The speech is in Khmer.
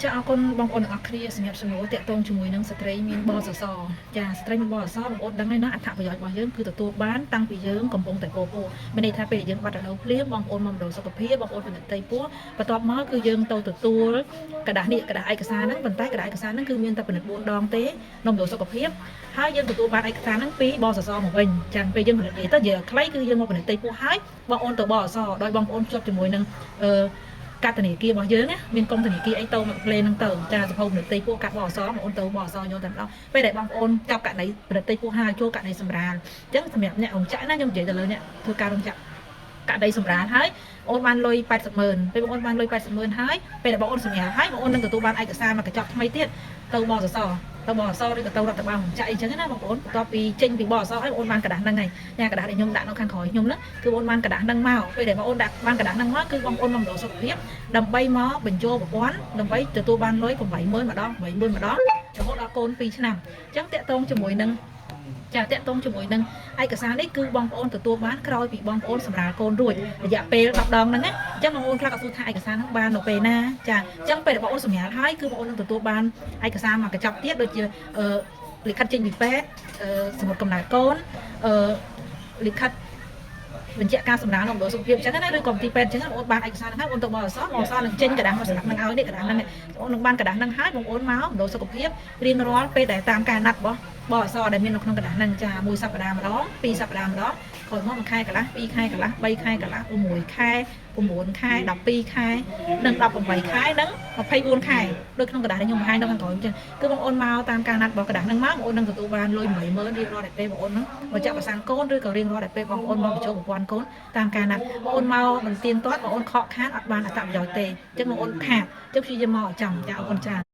ចាអរគុណបងប្អូនទាំងអស់គ្នាសម្រាប់សំណួរតាក់ទងជាមួយនឹងស្ត្រីមានបសសចាស្ត្រីមានបសសបងប្អូនដឹងហើយណាអត្ថប្រយោជន៍របស់យើងគឺទទួលបានតាំងពីយើងកំពុងតែពោពោមានន័យថាពេលដែលយើងបាត់រដូវភ្លាមបងប្អូនមកម្ដងសុខភាពបងប្អូនពិនិត្យផ្ទៃពោះបន្ទាប់មកគឺយើងទៅទទួលក្រដាសនេះក្រដាសឯកសារហ្នឹងប៉ុន្តែក្រដាសឯកសារហ្នឹងគឺមានតែពិនិត្យ4ដងទេនៅមណ្ឌលសុខភាពហើយយើងទទួលបានឯកសារហ្នឹងពីបសសមកវិញចឹងពេលយើងពិនិត្យនិយាយទៅនិយាយឲ្យខ្លីគឺយើងមកពិនិត្យផ្ទៃពោះហើយបងប្អូនទៅបសសដោយបងប្អូនភ្ជាប់ជាមួយនឹងអឺ កាត់ធនាគាររបស់យើងណាមានកុំធនាគារអីទៅមកផ្លេហ្នឹងទៅចាសភៅផលិតពោះកាត់បអសបងប្អូនទៅបអសយកតែម្ដងពេលដែលបងប្អូនចាប់ករណីផលិតពោះហើយចូលករណីសម្រាលអញ្ចឹងសម្រាប់អ្នករោងចក្រណាខ្ញុំនិយាយទៅលើអ្នកធ្វើការរោងចក្រករណីសម្រាលហើយអូនបានលុយ80ម៉ឺនពេលបងអូនបានលុយ80ម៉ឺនហើយពេលដែលបងអូនសម្រាលហើយបងអូននឹងទទួលបានឯកសារមកកញ្ចប់ថ្មីទៀតទៅបសសទៅបអសឬក៏ទៅរដ្ឋបាលរោងចក្រអីចឹងណាបងប្អូនបន្ទាប់ពីចេញពីបអសហើយបងអូនបានក្រដាសហ្នឹងហើយញ៉ាក្រដាសដែលខ្ញុំដាក់នៅខាងក្រោយខ្ញុំហ្នឹងគឺបងអូនបានក្រដាសហ្នឹងមកពេលដែលបងអូនដាក់បានក្រដាសហ្នឹងមកគឺបងអូនមកម្ដងសុខភាព ដើម្បីមកបញ្ចូលប្រព័ន្ធដើម្បីទទួលបានលុយ80000ម្ដង80000ម្ដងរហូតដល់កូន2ឆ្នាំអញ្ចឹងតាក់ទងជាមួយនឹងចាតាក់ទងជាមួយនឹងឯកសារនេះគឺបងប្អូនទទួលបានក្រោយពីបងប្អូនសម្រាលកូនរួចរយៈពេល10ដងហ្នឹងណាអញ្ចឹងបងប្អូនខ្លះក៏សួរថាឯកសារហ្នឹងបាននៅពេលណាចាអញ្ចឹងពេលដែលបងប្អូនសម្រាលហើយគឺបងប្អូននឹងទទួលបានឯកសារមកកញ្ចប់ទៀតដូចជាអឺលិខិតចេញពីពេទ្យអឺសមុតកំណើតកូនអឺលិខិត បញ្ជាក់ការសម្រាលក្នុងមណ្ឌលសុខភាពអញ្ចឹងណាឬក៏មន្ទីរពេទ្យអញ្ចឹងបងប្អូនបានឯកសារហ្នឹងហើយបងប្អូនទៅបសបសនឹងចេញក្រដាសមកសម្រាប់នឹងឲ្យនេះក្រដាសហ្នឹងបងប្អូននឹងបានក្រដាសហ្នឹងហើយបងប្អូនមកមណ្ឌលសុខភាពរៀងរាល់ពេលដែលតាមការណាត់របស់បសដែលមាននៅក្នុងក្រដាសហ្នឹងចាមួយសប្តាហ៍ម្ដងពីរសប្តាហ៍ម្ដងក្រោយមកមួយខែកន្លះពីរខែកន្លះបីខែកន្លះ6ខែ9ខែ12ខែនិង18ខែនិង24ខែដូចក្នុងក្រដាសដែលខ្ញុំបង្ហាញនៅខាងក្រោយអញ្ចឹងគឺបងប្អូនមកតាមការណាត់របស់ក្រដាសហ្នឹងមកបងប្អូននឹងទទួលបានលុយ80000រៀបរាល់តែពេលបងប្អូនហ្នឹងមកចាក់ប្រសាំងកូនឬក៏រៀងរាល់តែពេលបងប្អូនមកបញ្ចូលប្រព័ន្ធកូនតាមការណាត់បងប្អូនមកមិនទៀងទាត់បងប្អូនខកខានអត់បានអត្ថប្រយោជន៍ទេអញ្ចឹងបងប្អូនខាតអញ្ចឹងព្យាយាមមកឲ្យចំចាអរគុណច្រើន។